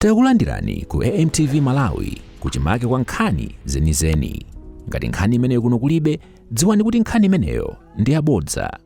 Takulandirani ku AMTV Malawi, kuchimake kwa nkhani zenizeni. Ngati nkhani imeneyo kuno kulibe, dziwani kuti nkhani imeneyo ndi yabodza.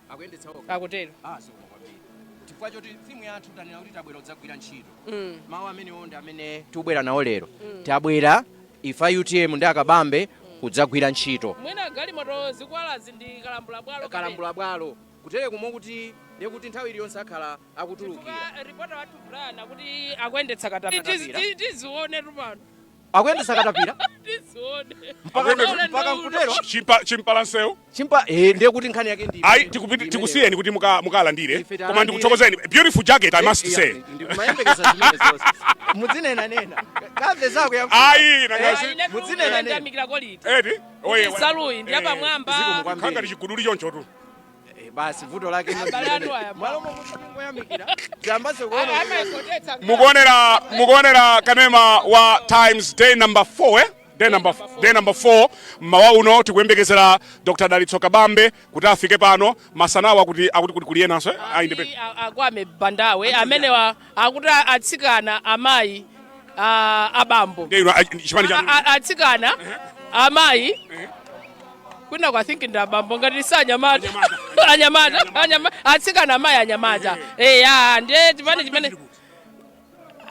Akuyendetsa okha? Akutero. Ah, zikomo kwambiri, chifukwa choti theme yathu tanena kuti tabwera kudzagwira ntchito. Mawu amenewo ndi amene tikubwera nawo lero. Tabwera ife UTM ndi Akabambe kudzagwira ntchito. Mwina galimoto zikuwalazi ndi kalambula bwalo. Kalambula bwalo kutere kumo, kuti ndiye kuti nthawi iliyonse akhala akutulukira. Chifukwa reporter wathu Brian akuti akuyendetsa katapira. Katapira. Tizione tupano. Akuyendetsa katapira. Tizione. Mpaka Akuyendetsa- mpaka nkutero. Chimpalansewu. Chimpa, eh, ndiye kuti nkhani yake ndi Ayi, imeneyo. tikusiyeni kuti mukalandire. Ife Koma talandire. ndikuthokozeni, beautiful jacket, I must say. Ndikumayembekeza zimene zonse mudzinena nena kamve zako ya. Ayi, nangasi. Mudzinena nena. Ndamikira quality. Eti oye. Saluyi ndi yapamwamba. Zikomo kwambiri. Khangati chiguduli choncho tu. Eh, basi, vuto lake Abale anu aya. Mwalo mokuti tingoyamikira tiyambaze kuona. Amaikotetsa. Mukuonera kanema wa Times, day number 4, eh? Day number 4 mmawa uno tikuyembekezera Dr Dalitso Kabambe kuti afike pano masanawa, kuti akuti kuti kuliyenanso, eh? Ayi, Akwame Bandawe amenewa akuti atsikana, amayi, abambo. Ndiye ino, chipani chanu? Atsikana, amayi, kwina kwa think ndi abambo ngati si anyamata. Anyamata, atsikana, amayi, anyamata, eya. Ndiye chipani chimene,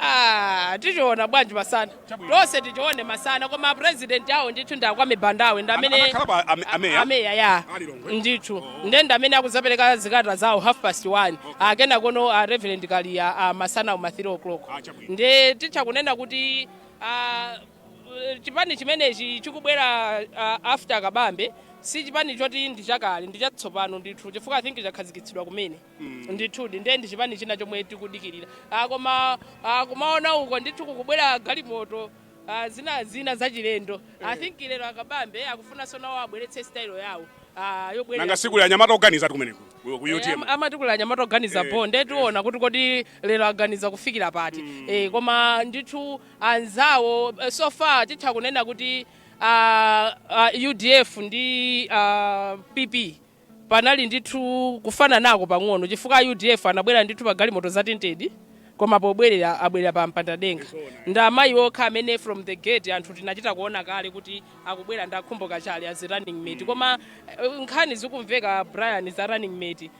ah, tichiona bwanji masana? Tonse tichione masana, koma president awo ndithu ndi Akwame Bandawe, ndi amene Amakhala pa ameya? Ameya, ya. Alilongwe? Ndithu, ndiye amene akuzapereka zikalata zawo 1:30. Akena kono a Reverend Kaliya a masana uma 3 o'clock. Ah, chabwino. Ndiye titha kunena kuti, ah, chipani chimenechi chikubwera after Kabambe si chipani choti ndi chakale, ndi chatsopano ndithu, chifukwa I think chakhazikitsidwa kumene ndithudi. Ndiye ndi chipani china chomwe tikudikirira. Koma kumaona uko ndithu kukubwera galimoto, zina zina zachilendo. I think lero Akabambe akufunanso nawo abweretse style yawo yobwerera. Nanga siku anyamata oganiza ati kumeneko ku UTM? Amati kuli anyamata oganiza po, ndiye tiona kuti kodi lero aganiza kufikira pati. Koma ndithu anzawo, so far titha kunena kuti UDF ndi PP panali ndithu kufana nako pang'ono, chifukwa UDF anabwera ndithu pa galimoto za tinted, koma pobwerera abwerera pa mpandadenga. Ndi amayi okha amene from the gate anthu tinachita kuona kale kuti akubwera ndi Akhumbo Kachali as running mate. Koma nkhani zikumveka, Brian, za running mate,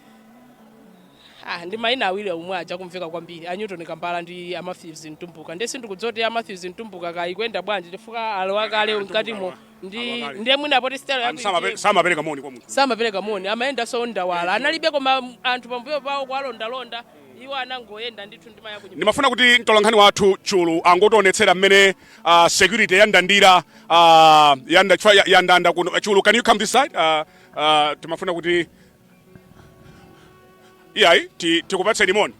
ah, ndi mayina awiri omwe aja kumveka kwambiri, a Newton Kambala ndi a Matthews Mtumbuka. Ndiye sindikudziwa kuti a Matthews Mtumbuka kayikuyenda bwanji, chifukwa alowa kale mkatimo ndi Alowa kale. Ndiye mwina poti style Anthu samapereka moni kwa munthu. Samapereka moni, amayendanso ndawala, analibe, koma anthu pambuyo pawo kuwalondalonda, iwo anangoyenda ndithu ndi maya kunyumba. Ndimafuna kuti mtolankhani wathu Chulu angotionetsera mmene security yandandira, yanda, chifukwa yandanda kuno. Chulu, can you come this side? Timafuna kuti iyayi, tikupatseni moni.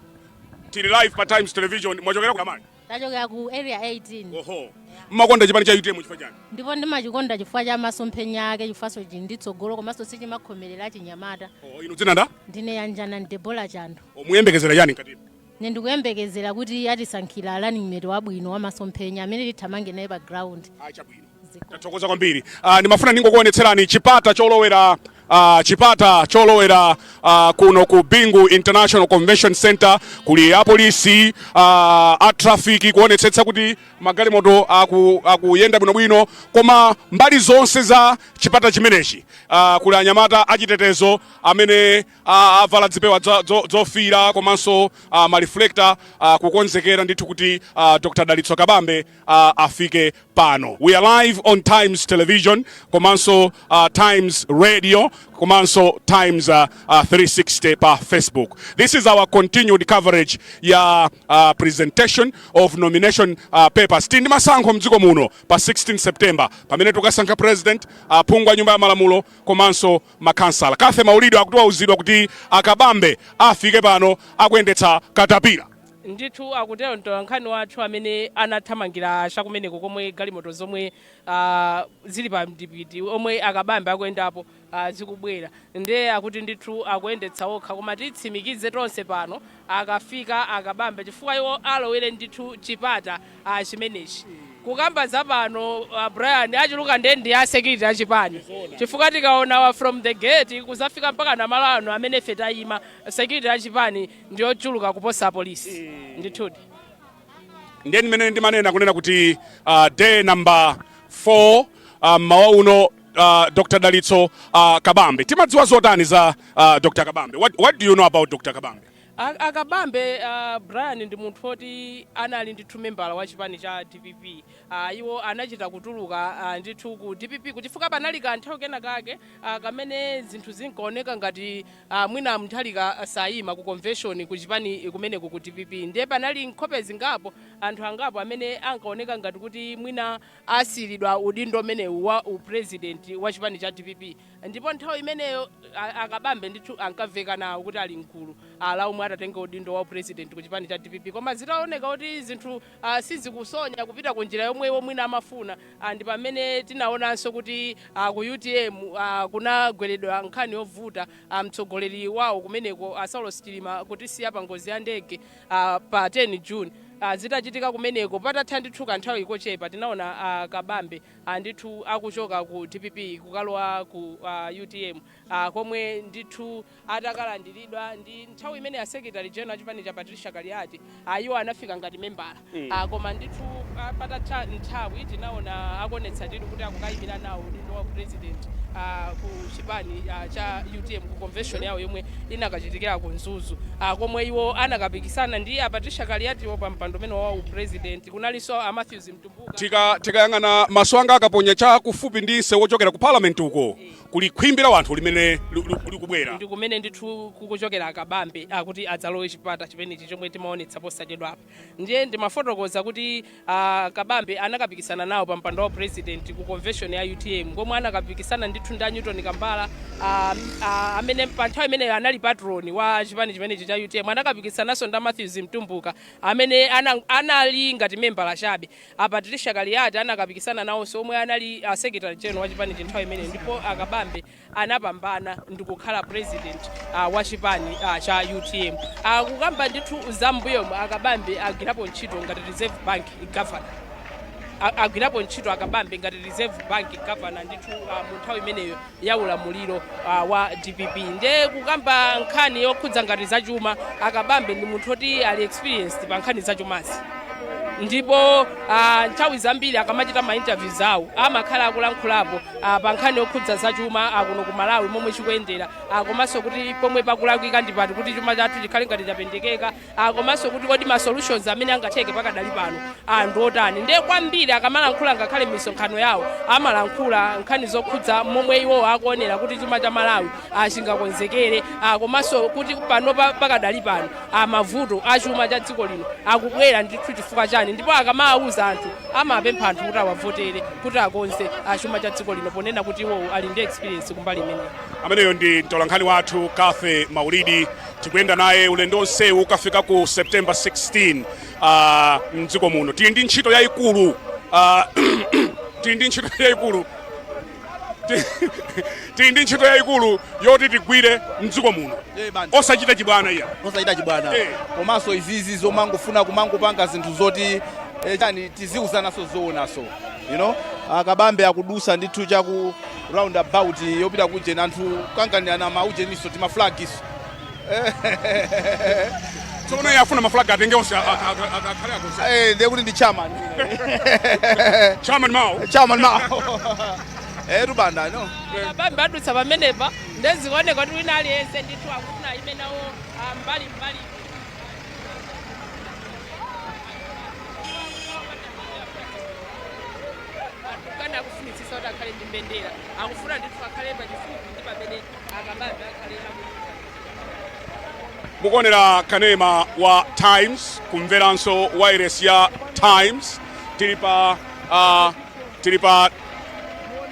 Tili live pa Times Television. Mwachokera ku amayi? Tachokera ku Area 18. Oho, mmakonda chipani cha UTM chifukwa chani? Ndipo ndimachikonda chifukwa cha masomphenya ake, chifukwaso chili ndi tsogolo, komanso sichimakhomerera chinyamata. Oh, inu dzina nda? Ndine Yanjana Debola Chando. Oh, muyembekezera chani mkatimo? Ne ndikuyembekezera kuti atisankhira running mate wabwino wamasomphenya amene tithamange naye pa ground. Ayi, chabwino. Ziko. Tathokoza kwambiri. Ndimafuna ndingokuonetserani chipata cholowera kuno ku Bingu International Convention Center. Kuli apolisi, a traffic, kuonetsetsa kuti magalimoto akuyenda bwinobwino. Koma mbali zonse za chipata chimenechi kuli anyamata achitetezo amene avala zipewa zofira komanso ma reflector, kukonzekera ndithu kuti Dr Dalitso Kabambe afike pano. We are live on Times Television komanso Times Radio komanso Times 360 pa Facebook. This is our continued coverage ya presentation of nomination papers. Tili ndi masankho mdziko muno pa 16 September, pamene tikasankha president, phungu wa nyumba ya malamulo komanso makhansala. Kathe Maulidwe akutiwauzidwa kuti Akabambe afike pano akuyendetsa katapira. Ndithu, akutero mtolankhani wathu amene anathamangira chakumeneko komwe galimoto zomwe zili pa mdipiti omwe Akabambe akuyendapo zikubwera. Ndiye akuti ndithu akuyendetsa okha, koma titsimikize tonse pano akafika Akabambe, chifukwa iwo alowere ndithu chipata chimenechi. Kukamba za pano, Brian, achuluka ndiye ndi a security achipani, chifukwa tikaona wa from the gate kuzafika mpaka namalo ano amene ife tayima, security achipani ndiyochuluka kuposa apolisi ndithudi. Ndiye mmene ndimanena kunena kuti day number 4 mmawa uno, Dr. Dalitso Kabambe, timadziwa zotani za Dr. Kabambe? What do you know about Dr. Kabambe? Akabambe, Brian, ndi munthu oti anali ndithu membala wa chipani cha DPP. Iwo anachita kutuluka ndithu ku DPP kuchifukwa panali kanthawi kena kake kamene zinthu zinkaoneka ngati mwina Mutharika sayima ku convention ku chipani kumeneko ku DPP. Ndiye panali nkhope zingapo, anthu angapo amene ankaoneka ngati kuti mwina asiyiridwa udindo umenewu wa upresident wa chipani cha DPP. Ndipo nthawi imeneyo Akabambe ndithu ankamveka nawo kuti ali mkulu ala omwe atatenga udindo wa president ku chipani cha DPP. Koma zitaoneka kuti zinthu sizikusonya kupita ku njira yomwe iwo mwina amafuna, ndi pamene tinaonanso kuti ku UTM kunagweredwa nkhani yovuta, mtsogoleri wawo kumeneko, Saulos Chilima, kutisiya pa ngozi ya ndege pa 10 June. Zitachitika kumeneko, patatha ndithu kanthawi kochepa, tinaona Kabambe ndithu akuchoka ku DPP kukalowa ku UTM, komwe ndithu atakalandiridwa ndi nthawi imene ya secretary general chipani cha Patricia Kaliati. Iwo anafika ngati membala, koma ndithu patatha nthawi tinaona akuonetsa ndithu kuti akukayimira nawo udindo wa president ku chipani cha UTM ku convention yawo yomwe inakachitikira ku Mzuzu, komwe iwo anakapikisana ndi a Patricia Kaliatiwo pa mpando umene wa upresident. Kunalinso a Matthews Mtumbuka. Tikayang'ana, maso anga akaponya cha kufupi ndi msewu wochokera ku Parliament uko, kuli khwimbi la wanthu limene likubwera. Ndi kumene ndithu kukuchokera Akabambe akuti adzalowe chipata chimenechi chomwe timaonetsa posachedwapa. Ndiye ndimafotokoza kuti Kabambe anakapikisana nawo pa mpando wa president ku convention ya UTM, komwe anakapikisana ndithu ndi a Newton Kambala, amene pa nthawi imeneyo anali patron wa chipani chimenechi cha UTM. Anakapikisananso ndi a Matthews Mtumbuka amene anali ngati membala chabe. A Patricia Kaliati anakapikisana nawonso, omwe anali a secretary general wa chipani nthawi imeneyo. Ndipo Akabambe anapambana ndi kukhala president wa chipani cha UTM. Kukamba ndithu za mbuyomo, Akabambe agwirapo ntchito ngati Reserve Bank governor. Agwirapo ntchito Akabambe ngati Reserve Bank governor ndithu mu nthawi imeneyo ya ulamuliro wa DPP. Ndiye kukamba nkhani yokhudza ngati zachuma, Akabambe ndi munthu oti ali experienced pa nkhani zachumazi. Ndipo nthawi zambiri akamachita ma interviews awo amakhala akulankhulapo pa nkhani yokhudza zachuma kuno ku Malawi momwe chikuyendera, komanso kuti pomwe pakulakwika ndi pati kuti chuma chathu chikhale ngati chapendekeka, komanso kuti kodi ma solutions amene angatheke pakadali pano ndi otani. Ndiye kwambiri akamalankhula, ngakhale m'misonkhano yawo, amalankhula nkhani zokhudza momwe iwo akuonera kuti chuma cha Malawi chingakonzekere, komanso kuti pano pakadali pano mavuto achuma cha dziko lino akubwera ndithu chifukwa chani. Ndipo akamawuza anthu, amapempha anthu kuti awavotere kuti akonze chuma cha dziko lino, ponena kuti iwowo ali ndi experience kumbali imeneyi. Ameneyo ndi mtolankhani wathu Kafe Maulidi. Tikuyenda naye ulendo onsewu ukafika ku September 16 mdziko muno. Tili ndi ntchito yayikulu, tili ndi ntchito yayikulu, tili ndi ntchito yayikulu yoti tigwire mdziko muno. Eh, banja. Osachita chibwana iya. Osachita chibwana. Komanso izizi zomangofuna kumangopanga zinthu zoti chani, tiziuzanaso zoonaso. Akabambe akudusa ndithu chaku roundabout yopita kujeni, anthu kanganirana maujeniso, timaflagiso. Tsono iye afuna maflag atenge onse, akhale akonse. Eh, ndiye kuti ndi chairman. Chairman Mao. Chairman Mao, tubanda no. Akabambe adutsa pamenepa, ndezikuoneka kuti wina aliyense ndithu akufuna ime nawo mbali mbali. Kana akufunitsitsa kuti akhale ndi mbendera, akufuna ndithu akhale pachifupi ndi pamene Akabambe akhale akudutsa. Mukuonera kanema wa Times, kumveranso wireless ya Times. Tili pa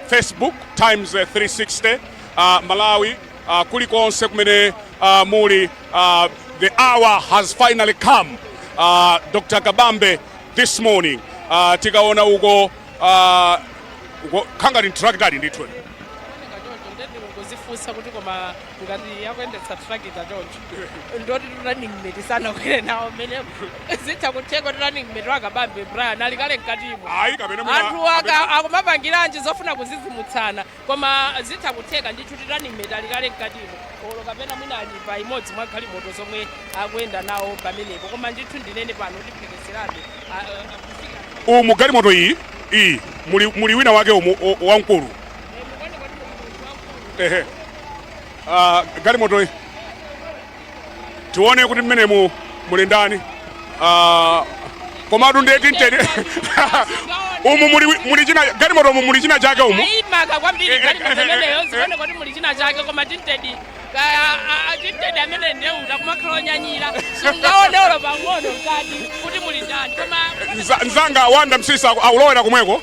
Facebook, Times 360 Malawi, kulikonse kumene muli. The hour has finally come. Dr. Kabambe this morning, tikaona uko, uko khangati mtrakitali ndithu. Choncho ndeti kungozifunsa. Ndikumazifunsa kuti koma ngati yakuyendetsa tractor choncho, ndoti running mate sanakwere nawo mmene zitha kutheka kuti running mate wakabambe Brian ali kale mkatimo. Ayi, kapena Anthu aka akumapangiranji zofuna kuzizimutsana, koma zitha kutheka ndithu kuti running mate ali kale mkatimo, olo kapena mwina ali pa imodzi mwa galimoto zomwe akuyenda nawo pamenepo. Koma ndithu ndinene pano tiphekeserabe kufikira Umu galimoto iyi muli wina wake umu wamkulu. Ehe, galimoto iyi tione kuti mmenemu muli ndani. Komatu ndiye tinted umu muli china, galimoto umu muli china chake umu. Ayimaka kwambiri galimoto imeneyo, zikuone kuti muli china chake, koma tinted kaya tinted amene ndeuta kumakhala onyanyira, sungaone olo pang'ono mkati kuti muli ndani, koma Nzanga Wanda Msisa akulowera komweko.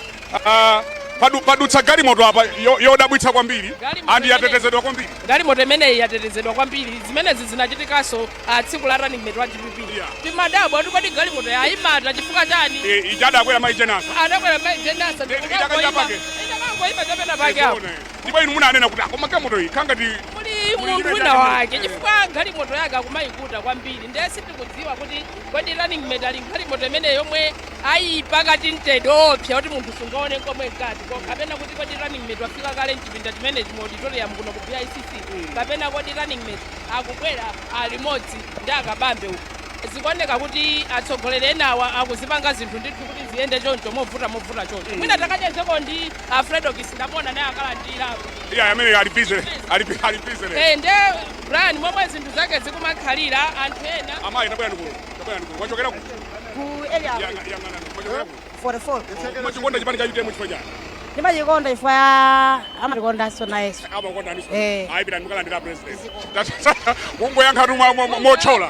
Padutsa galimoto apa yodabwitsa kwambiri. Galimoto Andi yatetezedwa kwambiri. Galimoto imeneyi yatetezedwa kwambiri. Zimenezi zinachitikanso tsiku la running mate wa DPP. Timadabwa kuti kodi galimoto yayimata chifukwa chani? Ijadakwera mayi Jane Ansah. Adakwera mayi Jane Ansah. Idakanja pake. Idakangoyima chapena pake apo. Ndipo inu munanena kuti akoma galimoto iyi khangati Muli muli munthu chimene wina chake. wake, chifukwa galimoto yake akumayikuta kwambiri. Ndiye sitikudziwa kuti kodi running mate ali galimoto imene yomwe ayipaka tinted opsa kuti munthu sungaone komwe mkati, kapena kuti kodi running mate wafika kale mchipinda chimenechi mu auditorium kuno ku BICC, kapena kodi running mate akubwera alimodzi ndi akabambe uku. Zikuoneka kuti atsogoleri enawa akuzipanga zinthu ndithu kuti ziyende choncho movuta movuta choncho. Mwina takachezeko ndi Alfredo Kisindamona, naye akalandirapo. Iya, amene ali busy, ali busy lero. Eh, nde Brian, momwe zinthu zake zikumakhalira, anthu ena Amayi, tabwera ndikuno, tabwera ndikuno. Wachokera ku Ku area Yang'ana, wachokera ku 44. Machikonda chipani cha UTM chifukwa chani? Ndimachikonda chifukwa amatikondanso nayeso. Amakonda aniso? Eh. Ayi, pitani mukalandira president. Kungoyankha tu mochola.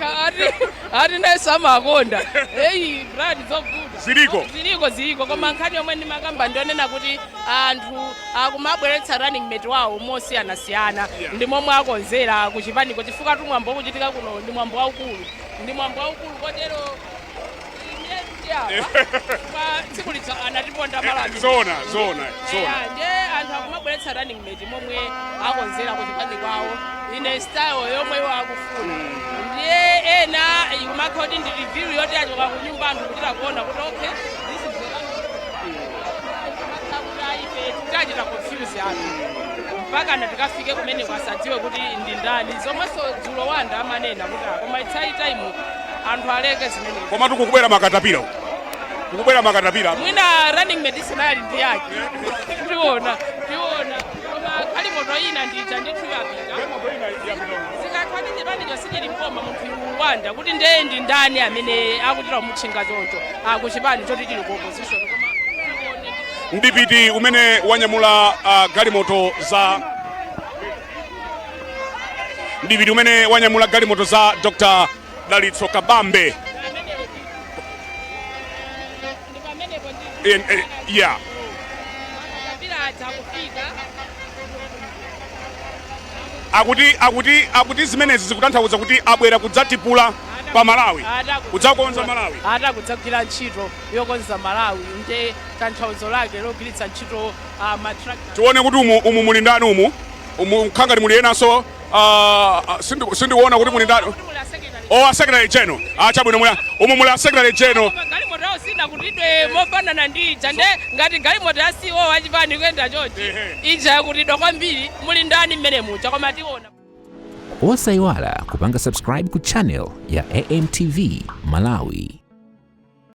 Ati nayeso amakonda. Eyi, Brian, zovuta. Ziliko. Ziliko, ziliko. Koma nkhani yomwe ndimakamba ndionena kuti anthu akumabweretsa running mate wawo mosiyanasiyana ndi momwe akonzera kuchipaniko, chifukwa tu mwambo ukuchitika kuno ndi mwambo waukulu, ndi mwambo waukulu, kotero ine ndi apa pa tsiku lija anatiponda malami. Zona, zona, zona. Eya, ndiye anthu akumabweretsa running mate momwe akonzera kuchipani kwawo, ine style yomwe iwo akufuna. Ndiye ena ikumakhala kuti ndi review yoti achoka ku nyumba, anthu kuchita kuona kuti okay, this is the running mate, kuti aife tachita confuse anthu mpaka na tikafike kumene kwasadziwe kuti ndi ndani. Zomwenso dzulo Wanda amanena kuti ah, koma it's high time anthu aleke zimenezi. Koma tikukubwera makatapira uku, kukubwera makatapira. Mwina running mate isinali ndi yake, tiona, tiona. Koma galimoto ina ndija ndithu yapita. Zikakhati chipanicho sichili mboma, munthu Wanda kuti ndeye ndi ndani amene akuchita kumutchinga choncho akuchipani choti chili ku opposition? Koma tione. Mdipiti umene wanyamula galimoto za mdipiti umene wanyamula galimoto za Dr Dalitso Kabambe. Ndi pamenepo ndi Yeah. Makatapira aja akufika. Akuti zimenezi zikutanthauza kuti abwera kudzatipula pa Malawi, kudzakonza Malawi. Ata kudzagwira ntchito yokonza Malawi, nde tanthauzo lake logwiritsa ntchito matractor. Tione kuti umu muli ndani umu. Umu khangati muli enanso, sindikuona kuti muli ndani. Kuti muli a secretary. O, a secretary general. Chabwino, umu muli a secretary general. Koma galimoto yawo sinakutidwe mofanana ndi ija. Nde ngati galimoto ya CEO wachipani kuyenda chonchi, ija yakutidwa kwambiri, muli ndani mmene muja? Koma tiona. Osayiwala kupanga subscribe ku channel ya AMTV Malawi.